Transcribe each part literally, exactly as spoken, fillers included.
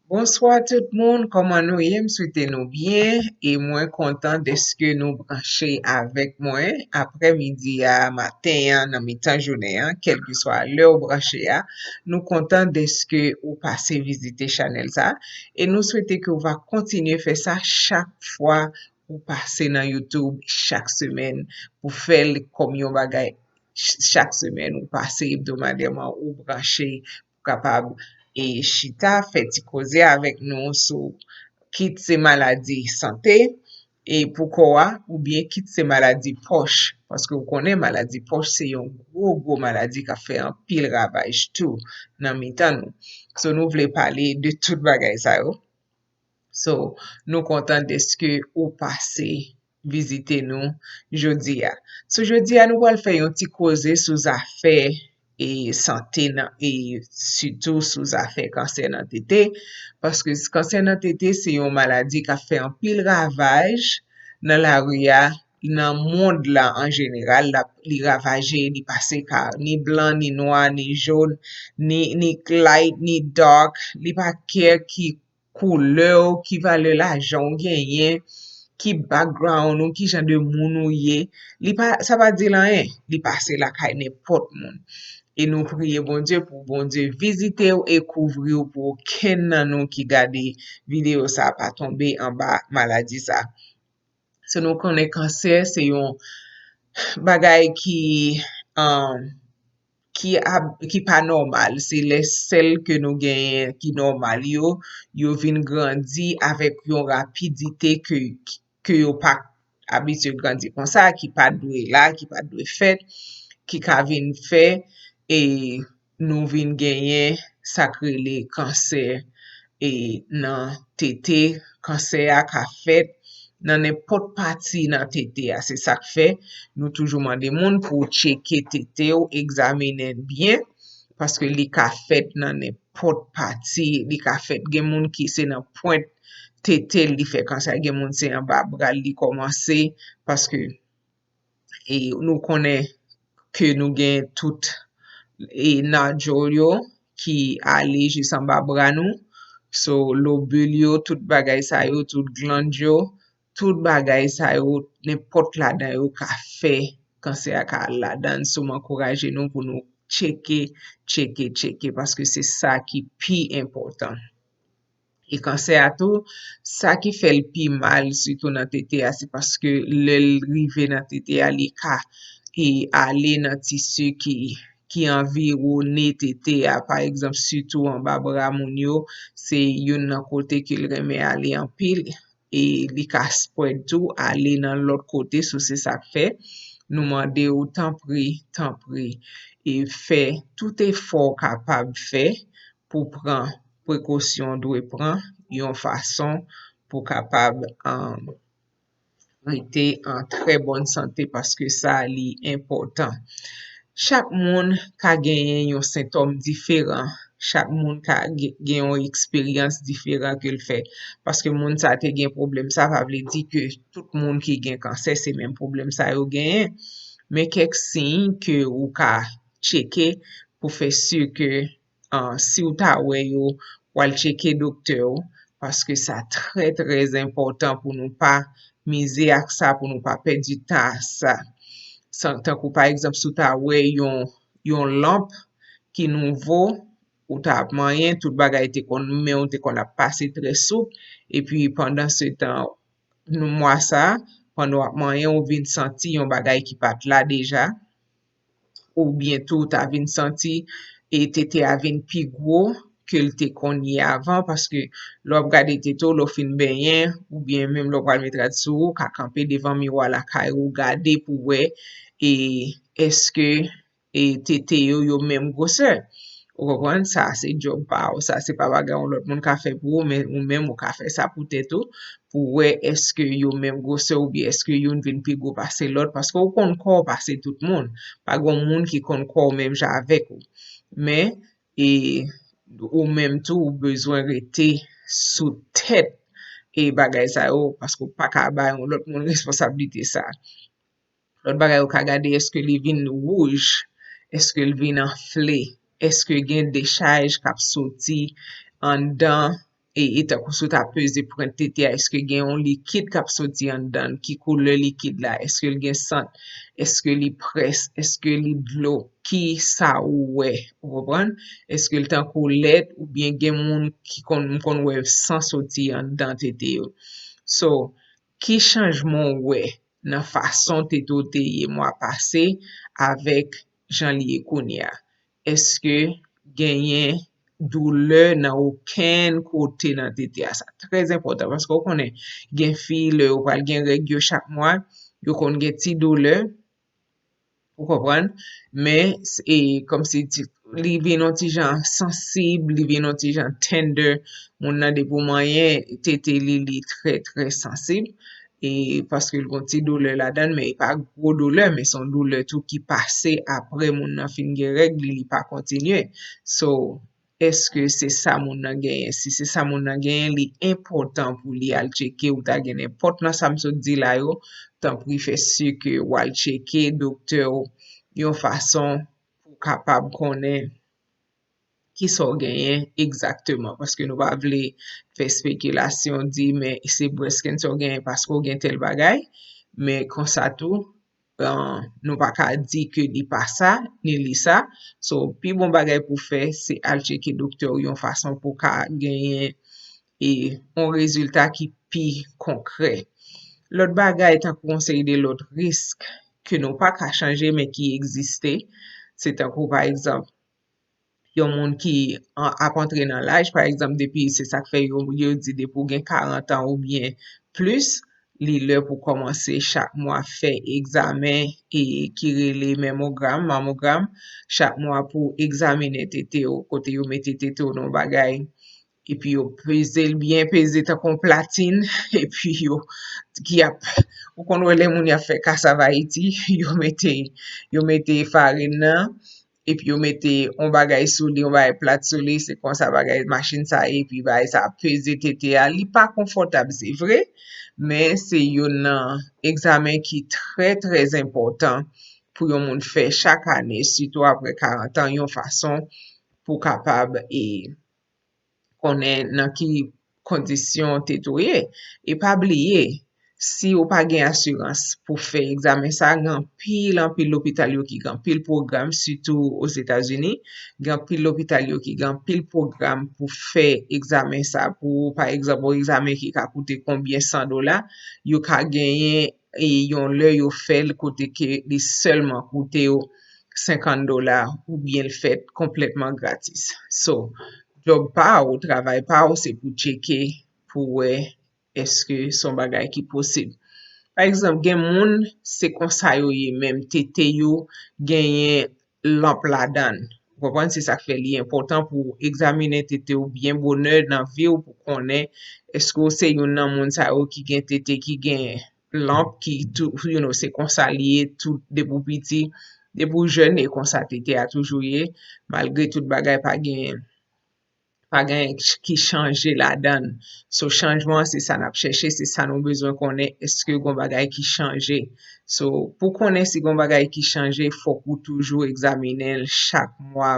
Bonswa tout moun, kòman nou ye? M swete nou byen e mwen kontan dèske nou branche avèk mwen aprèmidi a, maten an, nan mitan jounen an, kèlkeswa lè w branche a. Nou kontan dèske ou pase vizite chanèl sa e nou swete ke w va kontinye fè sa chak fwa ou pase nan YouTube chak semèn pou fè l kòm yon bagay ch- chak semèn ou pase ebdomadèman ou branche pou kapab e chita, fè ti koze avèk nou sou kit se maladi sante e pou kò a oubyen kit se maladi pòch paske ou konnen maladi pòch se yon gwo gwo maladi k ap fè anpil ravaj tou nan mitan nou. So nou vle pale de tout bagay sa yo. So nou kontan dèske ou pase vizite nou jodi a. So jodi a nou pral fè yon ti koze sou zafè e sante nan e sitou sou zafè kansè nan tete paske kansè nan tete se yon maladi k ap fè anpil ravaj nan lari a, nan mond la an jeneral, l ap li ravaje, li pase kare ni blan, ni nwa, ni jòn, ni ni light, ni dark, li pa kè ki koulè w, ki valè lajan w genyen, ki background ou, ki jan de moun ou ye. Li pa sa pa di l anyen, li pase lakay nenpòt moun. E nou priye Bondye pou Bondye vizite w e kouvri w pou okenn nan nou ki gade videyo sa pa tonbe anba maladi sa. So nou konnen kansè se yon bagay ki um, ki, ab, ki pa nòmal. Se lè sèl ke nou genyen ki nòmal yo, yo vin grandi avèk yon rapidite ke, ke yo pa abitye grandi konsa, ki pa dwe la, ki pa dwe fèt, ki ka vin fè e nou vin genyen sa k rele kansè e nan tete, kansè a ka fèt nan nenpòt pati nan tete a. Se sa k fè nou toujou mande moun pou w tcheke tete w, egzaminen l byen, paske li ka fèt nan nenpòt pati. Li ka fèt, gen moun ki se nan pwent tete l li fè kansè, gen moun se anba bra l li kòmanse, paske e nou konnen ke nou gen tout e nodule yo ki ale jis anba bra nou. So lobil yo, tout bagay sa yo, tout gland yo, tout bagay sa yo, nenpòt ladan yo ka fè kansè a ka al ladan. So m ankouraje nou pou nou tcheke, tcheke, tcheke paske se sa ki pi enpòtan. E kansè a tou, sa ki fè l pi mal sitou nan tete a se paske lè l rive nan tete a li ka e ale nan tisi ki ki anviwone tete a. Pa egzanp sitou anba bra moun yo se youn nan kote ke l renmen ale anpil e li ka spread tou ale nan lòt kote. So se sa k fè nou mande w tanpri, tanpri e fè tout efò w kapab fè pou pran prekosyon w dwe pran yon fason pou kapab um, rete an trè bòn sante paske sa li enpòtan. Chak moun ka genyen yon sentòm diferan. Chak moun ka gen yon eksperyans diferan ke l fè. Paske moun sa te gen pwoblèm sa pa vle di ke tout moun ki gen kansè se menm pwoblèm sa yo genyen. Men kèk siy ke ou ka tcheke pou fè si ke si w ta wè yo, w al tcheke doktè w, paske sa trè trè enpòtan pou nou pa mize ak sa, pou nou pa pèdi tan ak sa. Tankou pa egzanp, si w ta wè yon yon lanp ki nouvo, ou ta ap manyen, tout bagay te konn men w te konn ap pase trè soup, epi pandan se tan mwa sa, pandan w ap manyen, ou vin santi yon bagay ki pa t la deja, oubyen tou ou ta vin santi e tete a vin pi gwo ke l te konn ye avan, paske lè w ap gade tete w, lè w fin benyen, oubyen menm lè w pral met rad sou ou, ou ka kanpe devan miwa lakay ou gade pou wè e èske e tete yo yo menm gwosè. Ou konprann? Sa se djòb pa w, sa se pa bagay yon lòt moun ka fè pou ou, men ou menm ou ka fè sa pou tèt ou, pou wè èske yo menm gwosè oubyen èske youn vin pi gwo pase lòt, paske ou konn kò w pase tout moun. Pa gen yon moun ki konn kò w menm jan avèk ou. Men e ou menm tou ou bezwen rete sou tèt e bagay sa yo, paske ou pa ka bay yon lòt moun responsablite sa. Lòt bagay ou ka gade èske li vin wouj, èske l vin anfle, èske gen dechaj k ap soti anndan e, e tankou si w ta peze pwent tete a, èske gen yon likid k ap soti anndan l? Ki koulè likid la? Èske l gen sant? Èske li près? Èske li dlo? Ki sa ou wè? Ou konprann? Èske l tankou lèt oubyen gen moun ki konn, m konn wè san soti anndan tete yo? So, ki chanjman w wè nan fason tete w te ye mwa pase avèk jan li ye kounye a? Èske genyen doulè nan okenn kote nan tete a? Sa trè enpòtan paske w konnen gen fi, lè yo pral gen règ yo chak mwa, yo konn gen ti doulè, ou konprann? Men, e, kòmsi ti, li vin yon ti jan sansib, li vin yon ti jan tender. Moun nan depi w manyen tete li, li trè, trè sansib. E paske l gon ti doulè ladan l, men e pa gwo doulè, men se yon doulè tou ki pase apre moun nan fin gen règ li, li pa kontinye. So, èske se sa moun nan genyen? Si se sa moun nan genyen, li enpòtan pou li al tcheke. Ou ta gen nenpòt nan sa m sot di la yo, tanpri fè si ke w al tcheke doktè w yon fason pou w kapab konnen kisa w genyen egzakteman, paske nou pa vle fè espekilasyon, di, men se breast cancer w genyen paske w gen tèl bagay, men konsa tou, uh, nou pa ka di ke li pa sa, ni li sa. So, pi bon bagay pou fè, se al tcheke doktè w yon fason pou w ka genyen e, yon rezilta ki pi konkrè. Lòt bagay, tankou yon seri de lòt risk ke nou pa ka chanje, men ki egziste, se tankou, pa egzanp, yon moun ki an, ap antre nan laj, pa egzanp, depi, se sa k fè yo, yo di depi w gen karant an oubyen plis, li lè pou kòmanse chak mwa fè egzamen e ki rele mèmogram, mamogram, chak mwa pou egzaminen tete w, kote yo mete tete w nan yon bagay, epi yo peze l byen peze tankou yon platin, epi yo, ki ap, ou konn wè lè moun y ap fè kasav Ayiti, yo mete, yo mete farin nan, epi yo mete yon bagay sou li, yon bagay plat sou li, se konsa bagay machin sa ye, epi bagay sa ap peze tete a. Li pa konfòtab, se vre, men se youn nan egzamen ki trè, trè enpòtan pou yon moun fè chak ane, sitou apre karant an, yon fason pou kapab, e, konnen nan ki kondisyon tete w ye. E pa bliye, si ou pa gen asirans pou fè egzamen sa, gen anpil, anpil lopital yo ki gen anpil pwogram, sitou Ozetazini, gen anpil lopital yo ki gen anpil pwogram pou fè egzamen sa pou ou. Pa egzanp, yon egzamen ki ka koute konbyen san dola, yo ka genyen, e, yon lè yo fè l kote ke li sèlman koute w senkant dola oubyen l fèt konplètman gratis. So, djòb pa w, travay pa w, se pou tcheke, pou wè èske se yon bagay ki posib. Pa egzanp, gen moun, se konsa yo ye menm, tete yo genyen lanp ladan l. Ou konprann? Se sa k fè li enpòtan pou w egzaminen tete w byen bonè nan vi w pou konnen èske w se youn nan moun sa yo ki gen tete ki gen lanp ki tou, you know, se konsa li ye tout depi w piti, depi w jèn e konsa tete a toujou ye, malgre tout bagay pa gen, pa gen ki chanje ladan l. So, chanjman an, se sa n ap chèche, se sa nou bezwen konnen, èske gon bagay ki chanje. So, pou konnen si gon bagay ki chanje, fòk ou toujou egzaminen l chak mwa,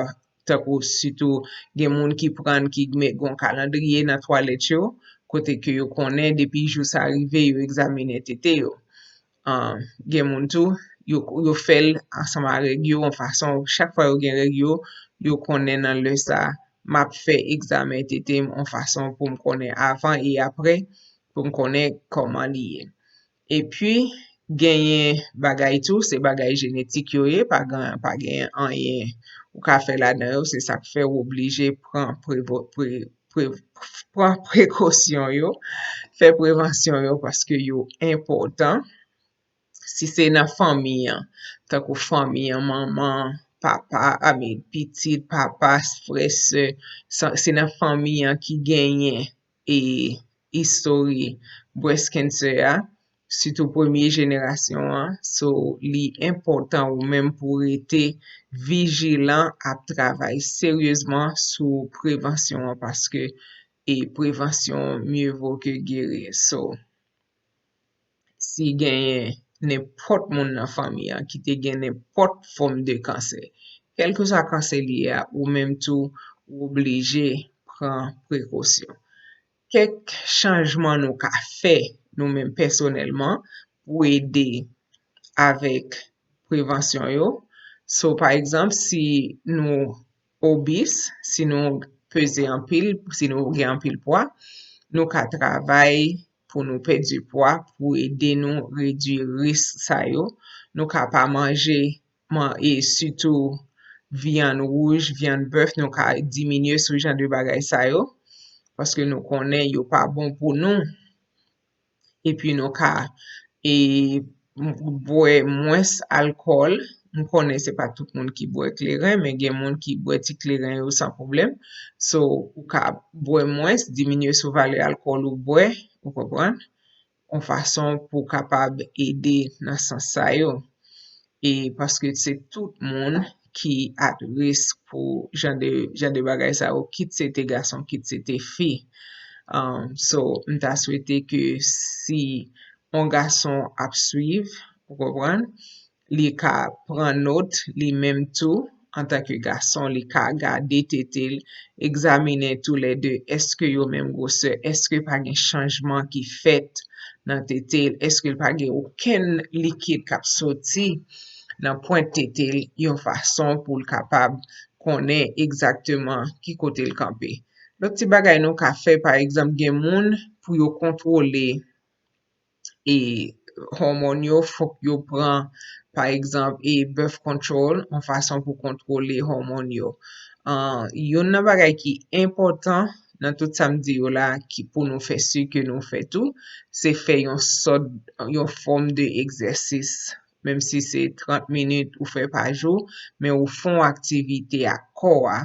tankou sitou gen moun ki pran, ki met gon kalandriye nan twalèt yo, kote ke yo konnen depi jou sa rive, yo egzaminen tete yo. Ah, gen moun tou, yo, yo fè l ansanm a règ yo, yon fason, chak fwa yo gen règ yo, yo konnen nan lè sa, m ap fè egzamen tete m yon fason pou m konnen avan e apre, pou m konnen kòman li ye. Epi, genyen bagay tou, se bagay jenetik yo ye, pa gen, pa gen anyen. Ou ka fè ladan yo, se sa k fè w oblije pran prevo-, pre-, pre-, pran prekosyon yo, fè prevansyon yo, paske yo enpòtan. Si se nan fanmi an, tankou fanmi an, manman, papa, I mean, pitit, papa, frè, sè, sa, se nan fanmi an ki genyen e istori breast cancer a, sitou premye jenerasyon an, so li enpòtan ou menm pou rete vijilan, ap travay seryezman sou prevansyon an, paske e prevansyon mieux vaut que guérir. So, si genyen nenpòt moun nan fanmi an ki te gen nenpòt fòm de kansè, kèlkeswa kansè li ye a, ou menm tou, ou oblije pran prekosyon. kèk chanjman nou ka fè nou menm pèsonèlman pou ede avèk prevansyon yo. So, pa egzanp, si nou obis, si nou peze anpil, si nou gen anpil pwa, nou ka travay pou nou pèdi pwa, pou ede nou redui risk sa yo. Nou ka pa manje, man, e sitou vyann wouj, vyann bèf, nou ka diminye sou jan de bagay sa yo, paske nou konnen yo pa bon pou nou. Epi nou ka, e, bwè mwens alkòl. M konnen se pa tout moun ki bwè kleren, men gen moun ki bwè ti kleren yo san pwoblèm. So, ou ka bwè mwens, diminye sou valè alkòl ou bwè, ou konprann? Yon fason pou w kapab ede nan sans sa yo. E paske se tout moun ki at risk pou jan de, jan de bagay sa yo, kit se te gason, kit se te fi. Um, so, m ta swete ke si yon gason ap swiv, ou konprann, li ka pran nòt, li menm tou, antanke gason, li ka gade tete l, egzaminen toulède, èske yo menm gwosè, èske pa gen chanjman ki fèt nan tete l, èske l pa gen okenn likid k ap soti nan pwent tete l, yon fason pou l kapab konnen egzakteman ki kote l kanpe. Lòt ti bagay nou ka fè, pa egzanp, gen moun pou yo kontwole e hòmòn yo, fòk yo pran, pa egzanp, e birth control, yon fason pou kontwole hòmòn yo. Ah, youn nan bagay ki enpòtan nan tout sa m di yo la, ki pou nou fè si ke nou fè tou, se fè yon sòt, yon fòm de egzèsis. Menm si se trant minit ou fè pa jou, men ou fè yon aktivite ak kò a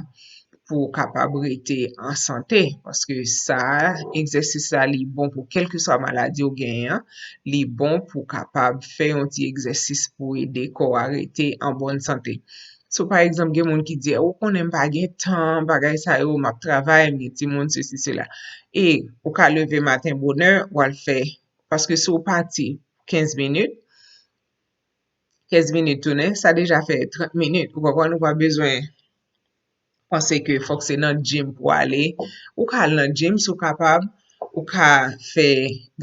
pou w kapab rete an sante. Paske sa a, egzèsis la, li bon pou kèlkeswa maladi w genyen an, li bon pou w kapab fè yon ti egzèsis pou ede kò a rete an bòn sante. So, pa egzanp, gen moun ki di, "Ou konnen m pa gen tan, bagay sa yo, m ap travay, m gen timoun, sesi, sela." E ou ka leve maten bonè, w al fè, paske si w pati kenz minit, kenz minit tounen, sa deja fè trant minit. Ou konprann, ou pa bezwen panse ke fòk se nan gym pou w ale. Ou ka al nan gym si w kapab, ou ka fè,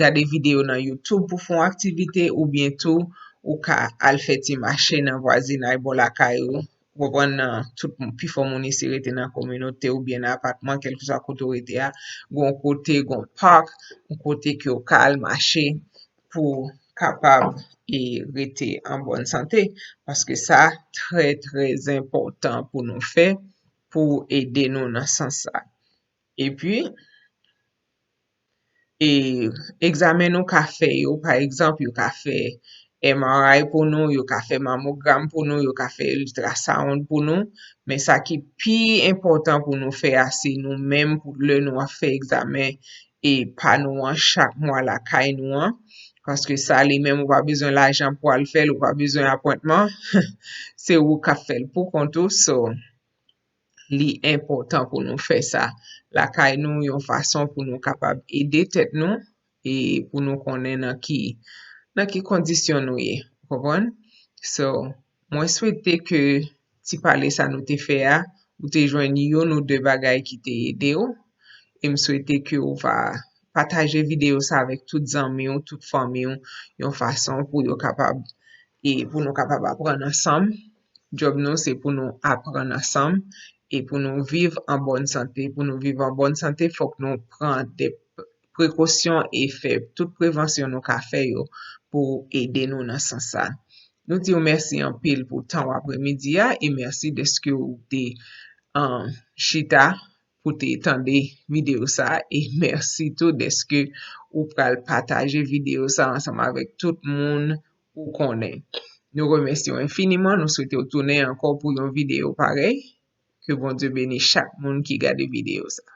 gade videyo nan YouTube pou fè yon aktivite, oubyen tou, ou ka al fè ti mache nan vwazinay bò lakay ou. Ou konprann, nan tout moun, pifò moun isi rete nan kominote oubyen nan apatman, kèlkeswa kote w rete a, gon kote, gon park, yon kote ke w ka al mache pou kapab e rete an bòn sante, paske sa trè, trè enpòtan pou nou fè, pou ede nou nan sans sa. Epi, e egzamen nou ka fè yo, pa egzanp, yo ka fè M R I pou nou, yo ka fè mamogram pou nou, yo ka fè ultrasound pou nou, men sa ki pi enpòtan pou nou fè a, se nou menm, pou lè nou ap fè egzamen e pa nou an chak mwa lakay nou an, paske sa li menm ou pa bezwen lajan pou al fè l, ou pa bezwen apwentman, se ou k ap fè l pou kont ou, so li enpòtan pou nou fè sa lakay nou, yon fason pou nou kapab ede tèt nou e pou nou konnen nan ki, nan ki kondisyon nou ye, ou konprann? So, mwen swete ke ti pale sa nou te fè a, ou te jwenn youn ou de bagay ki te ede w. E m swete ke ou va pataje videyo sa avèk tout zanmi w, tout fanmi w, yon fason pou yo kapab, e pou nou kapab aprann ansanm. Djòb nou, se pou nou aprann ansanm e pou nou viv an bòn sante. Pou nou viv an bòn sante, fòk nou pran de prekosyon e fè tout prevansyon nou ka fè yo pou ede nou nan sans sa. Nou di w mèsi anpil pou tan w aprèmidi a e mèsi dèske w te, um, chita pou te tande videyo sa e mèsi tou dèske ou pral pataje videyo sa ansanm avèk tout moun ou konnen. Nou remèsye w enfiniman, nou swete w tounen ankò pou yon videyo parèy. Ke Bondye beni chak moun ki gade videyo sa.